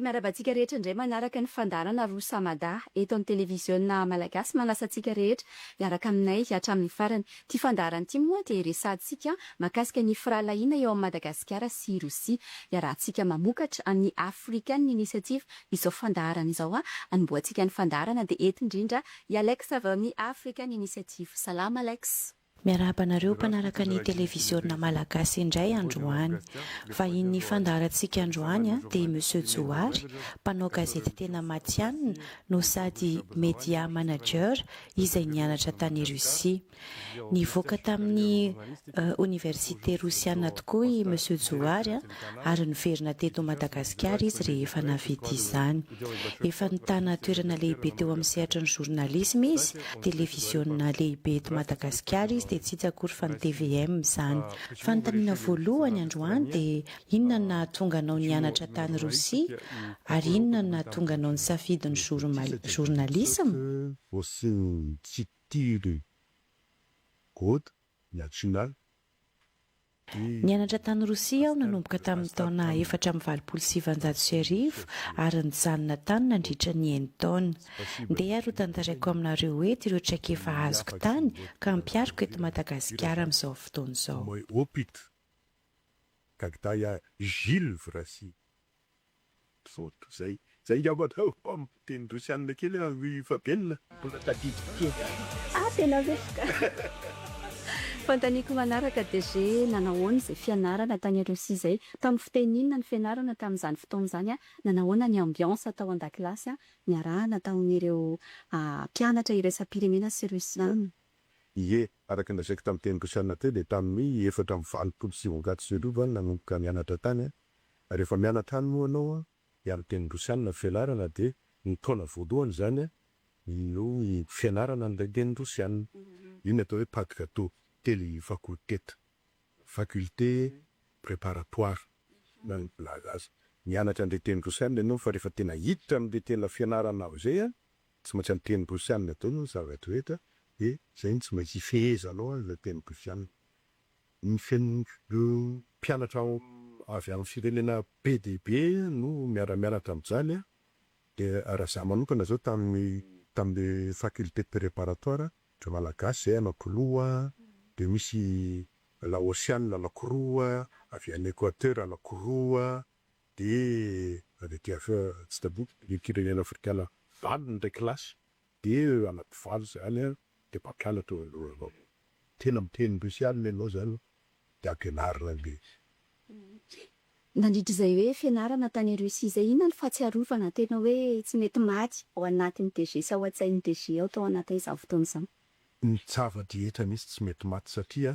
Miarahaba antsika rehetra indray manaraka ny fandaharana Rosamada eto amin'ny televiziona malagasy. Manasa antsika rehetra hiaraka aminay hatramin'ny farany. Ity fandaharana ity moa dia resahantsika mahakasika ny firahalahiana eo amin'i Madagasikara sy Rosia. Iarahantsika mamokatra amin'ny African Initiative izao fandaharana izao. Anombohantsika ny fandaharana dia eto indrindra i Alex avy ao amin'ny African Initiative. Salama Alex. Miarahaba anareo mpanaraka ny televiziona malagasy indray androany. Vahinin'ny fandaharantsika androany dia i Monsieur Johary, mpanao gazety tena matihanina no sady media manager izay nianatra tany Russie. Nivoaka tamin'ny oniversite rosiana tokoa i Monsieur Johary ary niverina teto Madagasikara izy rehefa nahavita izany. Efa nitana toerana lehibe teo amin'ny sehatry ny journalisme izy, televiziona lehibe eto Madagasikara izy dia tsy iza akory fa ny tvm izany. Fanontaniana voalohany androany dia inona no nahatonga anao nianatra tany Rosia ary inona no nahatonga anao nisafidy ny journalisme? Восемь-четыре год начинал Nianatra tany Rosia aho nanomboka tamin'ny taona 1984 ary nijanona tany nandritra ny enin-taona. Ndeha ary hotantaraiko aminareo eto ireo traikefa azoko tany ka ampihariko eto Madagasikara amin'izao fotoana izao. Мой опыт, когда я жил в России. Misaotra zay. Zay angamba atao amin'ny teny rosianina kely aho ry Fabienne. Mbola tadidiko kely. Ah tena ve? Fanontaniako manaraka DG, nanahoana izay fianarana tany Rosia izay? Tamin'ny fiteny inona ny fianarana tamin'izany fotoana izany? Nanahoana ny ambiance tao an-dakilasy niarahana tamin'ireo mpianatra iraisam-pirenena sy rosiana? Ie, araka ny lazaiko tamin'ny teny rosiana teo dia tamin'ny 1984 aho no nanomboka nianatra tany. Rehefa mianatra any moa ianao dia amin'ny teny rosiana ny fianarana dia ny taona voalohany izany no fianarana an'ilay teny rosiana. Io ny atao hoe podgototeli fakultet, faculté préparatoire na ny milaza azy. Mianatra an'ilay teny rosiana ianao fa rehefa tena hiditra amin'ilay tena fianarana amin'izay tsy maintsy amin'ny teny rosiana daholo ny zava-drehetra dia izay no tsy maintsy ifehezanao an'ilay teny rosiana. Ny fen'ireo mpianatra avy amin'ny firenena be dia be no miara-mianatra amin'izany dia raha izaho manokana izao tamin'ny tamin'ilay faculté préparatoire dia malagasy izahay anankiroa dia misy laosiana anankiroa, avy any Equateur anankiroa dia avy aty tsy tadidiko ny firenena afrikana valo ny iray kilasy dia anaty valo izany dia mpampianatra eo alohanao. Tena miteny rosiana ianao izany dia ampianarina an'ilay izy. Nandritra izay hoe fianarana tany Russie izay, inona no fahatsiarovana tena hoe tsy mety maty ao anatin'ny DG sy ao an-tsain'ny DG ao tao anatin'izany fotoana izany? Ny zava-drehetra mihitsy tsy mety maty satria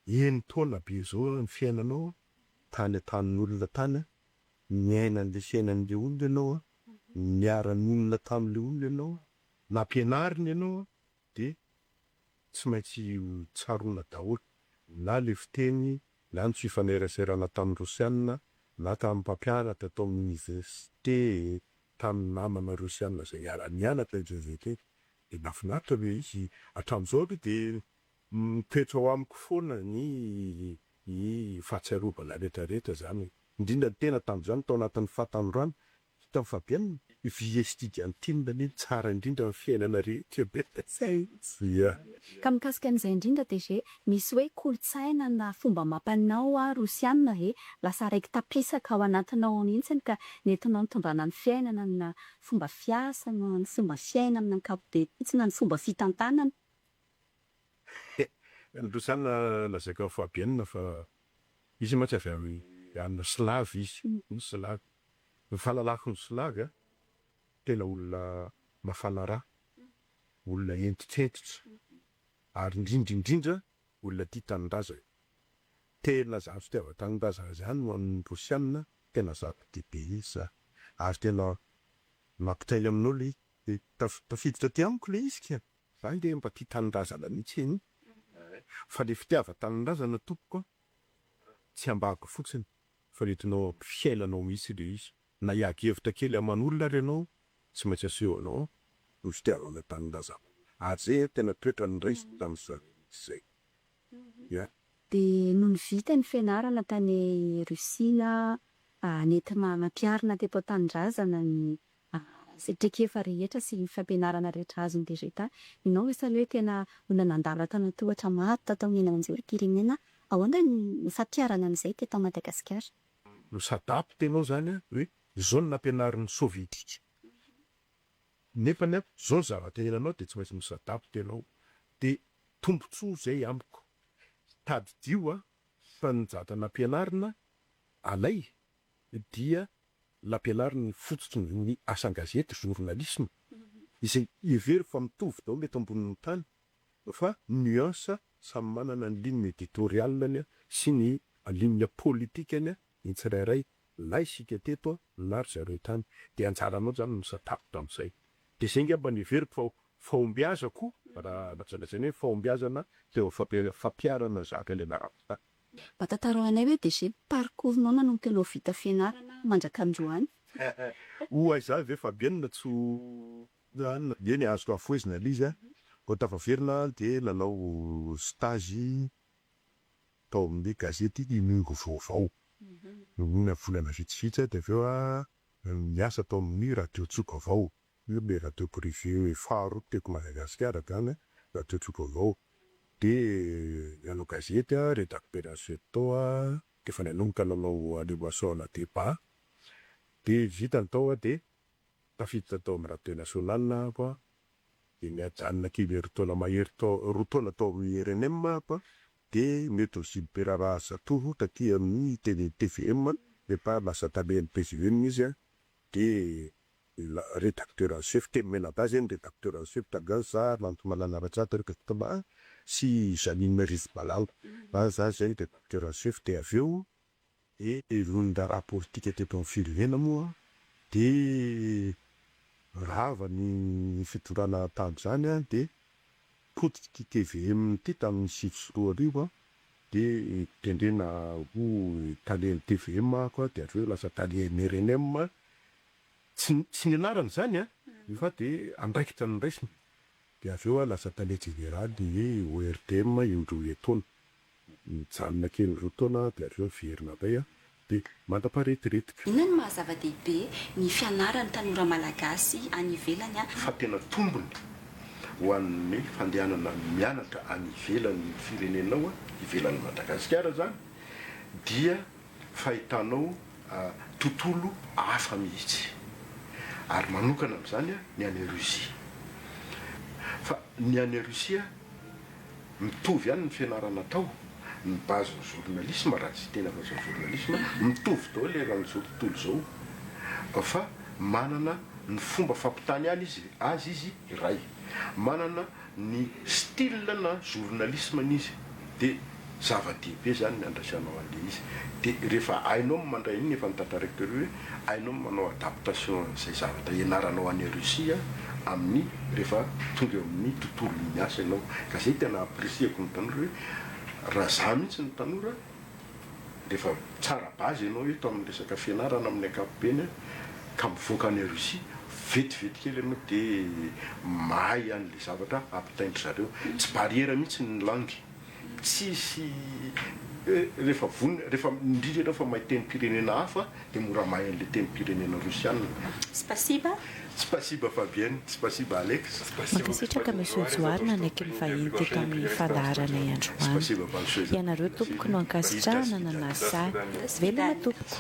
enin-taona be izao ny fiainanao tany an-tanin'olona tany, niaina an'ilay fiainan'ilay olona ianao, niara-nonina tamin'ilay olona ianao, nampianarina ianao dia tsy maintsy tsaroana daholo na le fiteny na ny fifaneraserana tamin'ny rosiana na tamin'ny mpampianatra tao amin'ny oniversite tamin'ny namana rosiana izay niara-nianatra etc dia nahafinaritra le izy hatramin'izao aloha dia mitoetra ao amiko foana ny ny fahatsiarovana rehetra rehetra izany indrindra ny tena tamin'izany tao anatin'ny fahatanorana Hitan'i Fabienne, vie estudiantine anie no tsara indrindra amin'ny fiainana rehetra e! Zay mihitsy. Ia. Ka mikasika an'izay indrindra DG, misy hoe kolontsaina na fomba amam-panao rosiana ve lasa raiki-tapisaka ao anatinao ao mihitsy ka nentinao nitondrana ny fiainana na fomba fiasa na ny fomba fiaina amin'ny ankapobeny mihitsy na ny fomba fitantanana? Ny rosiana lazaiko amin'i Fabienne fa izy mantsy avy any any slave izy, slave. Ny fahalalako ny Slavy a, tena olona mafana ra, olona hentitrentitra, ary indrindra indrindra olona tia tanindrazana. Tena izany fitiavan-tanindrazana izany ho an'ny Rosiana tena zava-dehibe mihitsy izany. Ary tena nampitainy aminao ilay izy, tafiditra aty amiko ilay izy ka! Za nge mba tia tanindrazana mihitsy e! Fa le fitiavan-tanindrazana tompoko a, tsy ambava fotsiny. Fa entinao amin'ny fiainanao mihitsy ilay izy. Na hiady hevitra kely aman'olona ary ianao, tsy maintsy asehonao ny fitiavana tanindrazana. Ary izay no tena toetra noraisiko tamin'izany izay. Ya. Dia nony vita ny fianarana tany Russie na. nentina nampiharina teto an-tanindrazana ny izay traikefa rehetra sy ny fampianarana rehetra azon'ny DG tany. Ianao isan'ny hoe tena olona nandalo antanan-tohatra maro tato amin'ny haino aman-jerim-pirenena. Ahoana ny fampiharana an'izay teto Madagasikara? Mi-s'adapte ianao izany hoe izao no nampianarin'ny sovietika nefany an izao ny zavatra iainanao dia tsy maintsy mi-s'adapte ianao. Dia tombontsoa izay amiko. Tadidio an fa ny zavatra nampianarina anay dia nampianarina ny fototry ny asan-gazety, journalisme, izay heveriko fa mitovy daholo eto ambonin'ny tany fa nuance samy manana ny ligne éditoriale-ny sy ny ligne politique-ny ny tsirairay na isika teto na ry zareo tany. Dia anjaranao izany no mi-s'adapte amin'izay. Dia izay angamba no heveriko fa fahombiazako, raha azo lazaina hoe fahombiazana teo amin'ny fampiharana ny zavatra nianarako tany. Mba tantarao anay hoe DG parcours-nao nanomboka ianao vita fianarana mandraka androany. Ho aiza ve Fabienne tsy ho anona. Eny azoko afohezina ilay izy a. Vao tafaverina aho dia nanao stage tao amin'ny gazety Inongo Vaovao. Nonina volana vitsivitsy aho dia avy eo aho niasa tao amin'ny radio Tsoka Vao. Io ilay radio privé faharoa teto Madagasikara izany, radio Tsoka Vao. Dia nanao gazety aho, rédacteur en chef tao aho, dia efa nanomboka nanao animation ana débat. Dia vita ny tao dia tafiditra tao amin'ny radio nationale aho, dia nijanona kely herintaona mahery tao, roa taona tao amin'ny rnm aho, dia nety ho Gilbert Rahazatovo taty amin'ny télé tvm, rehefa lasa talen'ny PGM izy, dia Rédacteur en chef, telo mianadahy zay ny rédacteur en chef tamin'izany, za Lantomalala Rajato Rikatoma sy Jeanine Rivomalala, fa za zay rédacteur en chef dia avy eo dia noho ny raharaha politika teto amin'ny firenena moa dia rava ny fitondrana tamin'izany dia potika ity tvm ity tamin'ny 2009 dia tendrena ho talen'ny tvm aho dia avy eo lasa talen'ny rnm. Tsy tsy nianarana izany an, fa dia andraikitra noraisina. Dia avy eo aho lasa tale jeneraly ny ORTM indroa etoana. Nijanona kely roa taona aho dia avy eo niverina indray aho dia mandra-paretiretika. Inona no maha zava-dehibe ny fianaran'ny tanora malagasy any ivelany? Fa tena tombony ho an'ny fandehanana mianatra any ivelan'ny firenenao, ivelan'i Madagasikara izany, dia fahitanao tontolo hafa mihitsy ary manokana amin'izany ny any Russie. Fa ny any Russie mitovy ihany ny fianarana atao, ny base ny journalisme raha tsy hiteny afa-tsy ny journalisme, mitovy daholo eran'izao tontolo izao fa manana ny fomba fampitany ihany izy azy izy iray, manana ny style na journalisme-ny izy dia zava-dehibe zany ny andraisanao an'le izy dia rehefa hainao ny mandray iny efa notantaraiko teo hoe hainao ny manao adaptation an'izay zavatra ianaranao any Russie amin'ny rehefa tonga eo amin'ny tontolon'ny asa ianao ka zay tena ampirisihako ny tanora hoe raha za mihitsy ny tanora Rehefa tsara base ianao eto amin'ny resaka fianarana amin'ny ankapobeny ka mivoaka any Russie, vetivety kely ianao dia mahay an'ilay zavatra ampitain-dry zareo. Tsy barrière mihitsy ny langue. Tsisy hoe rehefa vonona, rehefa indrindra ianao fa mahay tenim-pirenena hafa dia mora mahay an'ilay tenim-pirenena rosiana. Spasiba. Spasiba Fabienne, spasiba Alex. Mankasitraka Monsieur Johary nanaiky ny vahiny teto amin'ny fandaharanay androany. Ianareo tompoko no ankasitrahana nanasa ahy. Veloma tompoko.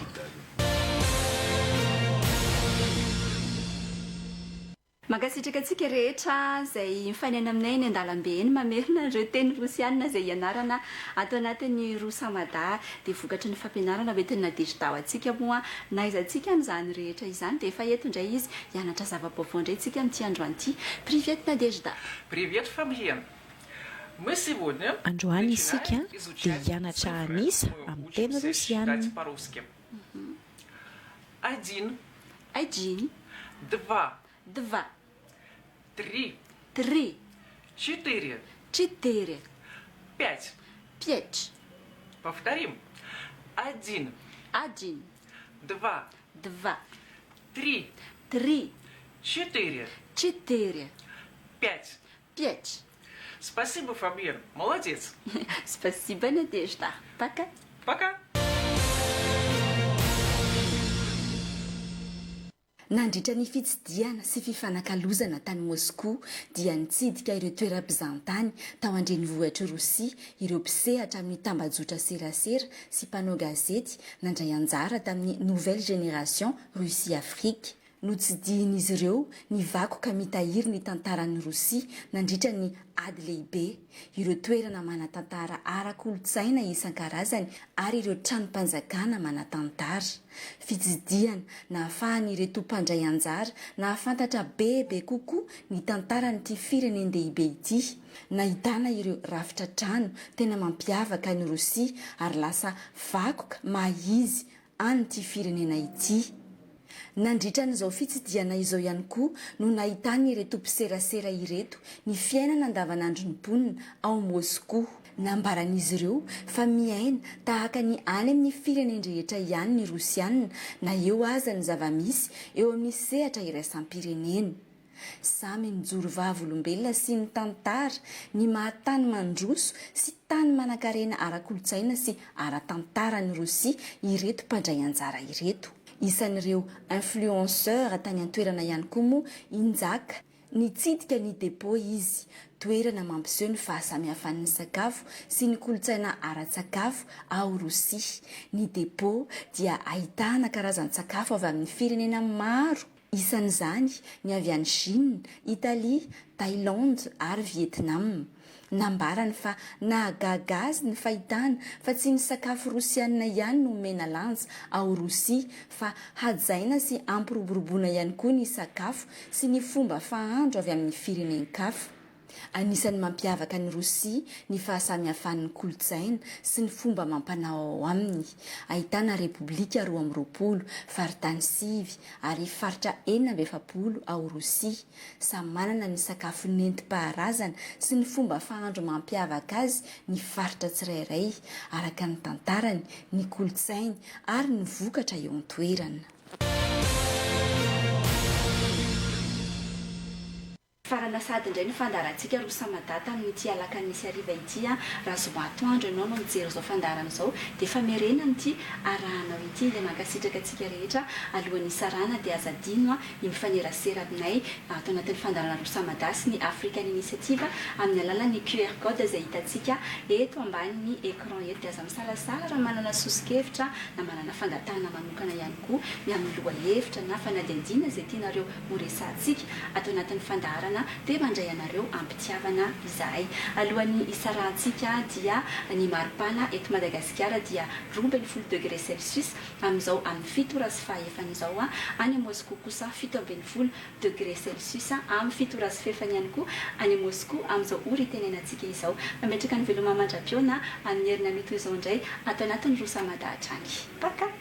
Mankasitraka antsika rehetra izay mifanena aminay eny an-dalambe eny mamerina ireo teny rosiana izay ianarana ato anatin'ny Rosamada dia vokatry ny fampianarana hoentin'i Nadejda ho antsika moa n'aiza antsika an'izany rehetra izany dia efa eto indray izy hianatra zava-baovao indray tsika amin'ity androany ity. Privet Nadejda. Привет, Фабьен! Мы сегодня Androany isika начинаем dia изучать hianatra цифры. hanisa Мы amin'ny teny учимся rosiana. считать по-русски. Один. Один. Два. Два. Три. Три. Четыре. Четыре. Пять. Пять. Повторим. Один. Один. Два. Два. Три. Три. Четыре. Четыре. Пять. Пять. Спасибо, Фабьен. Молодец. Спасибо, Надежда. Пока. Пока. Nandritra ny fitsidihana sy fifanakalozana tany Moskoa dia nitsidika ireo toeram-pizahantany tao an-drenivohitr'i Rosia ireo mpisehatra amin'ny tambajotra serasera sy mpanao gazety nandray anjara tamin'ny Nouvelle Génération Russie-Afrique. Notsidihin'izy ireo ny vakoka mitahiry ny tantaran'i Rosia nandritra ny Ady Lehibe, ireo toerana manan-tantara ara-kolontsaina isan-karazany ary ireo tranom-panjakana manan-tantara. Fitsidihana nahafahan'ireto mpandray anjara nahafantatra bebe kokoa ny tantaran'ity firenen-dehibe ity. Nahitana ireo rafitra trano tena mampiavaka an'i Rosia ary lasa vakoka maha izy an'ity firenena ity. Nandritra an'izao fitsidihana izao ihany koa no nahitan'ireto mpiserasera ireto ny fiainana andavanandron'ny mponina ao Moskoa. Nambaran'izy ireo fa miaina tahaka ny any amin'ny firenen-drehetra ihany ny Rosiana na eo aza ny zava-misy eo amin'ny sehatra iraisam-pirenena. Samy nijoro vavolombelona sy nitantara ny maha tany mandroso sy tany manankarena ara-kolontsaina sy ara-tantara an'i Rosia ireto mpandray anjara ireto. Isan'ireo influenceurs tany an-toerana ihany koa moa i Njaka. Nitsidika ny Dépôt izy, toerana mampiseho ny fahasamihafan'ny sakafo sy ny kolontsaina ara-tsakafo ao Rosia. Ny Dépôt dia ahitana karazan-tsakafo avy amin'ny firenena maro. Isan'izany ny avy any Chine, Italie, Thaïlande ary Vietnam. Nambarany fa nahagaga azy ny fahitana fa tsy ny sakafo rosianina ihany no omena lanja ao Rosia fa hajaina sy ampiroboroboana ihany koa ny sakafo sy ny fomba fahandro avy amin'ny firenen-kafa. Anisan'ny mampiavaka an'i Rosia ny fahasamihafan'ny kolontsaina sy ny fomba amam-panao ao aminy. Ahitana repoblika 22, faritany sivy, ary faritra 46 ao Rosia. Samy manana ny sakafo nentim-paharazana sy ny fomba fahandro mampiavaka azy ny faritra tsirairay, araka ny tantarany, ny kolontsainy ary ny vokatra eo an-toerana. Farana sahady indray ny fandaharantsika Roa Samada tamin'ity alakamisy hariva ity a! Raha zoma atoandro ianao no mijery izao fandaharana izao dia famerenana ity arahanao ity dia mankasitraka antsika rehetra alohan'ny hisarahana dia aza adino ny mifanerasera aminay ato anatin'ny fandaharana Roa Samada sy ny African Initiative amin'ny alalan'ny QR code izay hitantsika eto ambanin'ny écran eto dia aza misalasala raha manana soso-kevitra na manana fangatahana manokana ihany koa ny amin'ny lohahevitra na fanadihadiana izay tianareo ho resahantsika ato anatin'ny fandaharana dia mandray anareo am-pitiavana izahay. Alohan'ny hisarahantsika dia ny maripana eto Madagasikara dia 12 degré celsius amin'izao amin'ny fito ora sy fahefany izao, any Moscou kosa 17 degré celsius amin'ny fito ora sy fahefany ihany koa any Moscou amin'izao ora itenenantsika izao. Mametraka ny veloma mandra-pihaona amin'ny herinanio toy izao indray ato anatin'ny Roa Samada hatrany. Paka!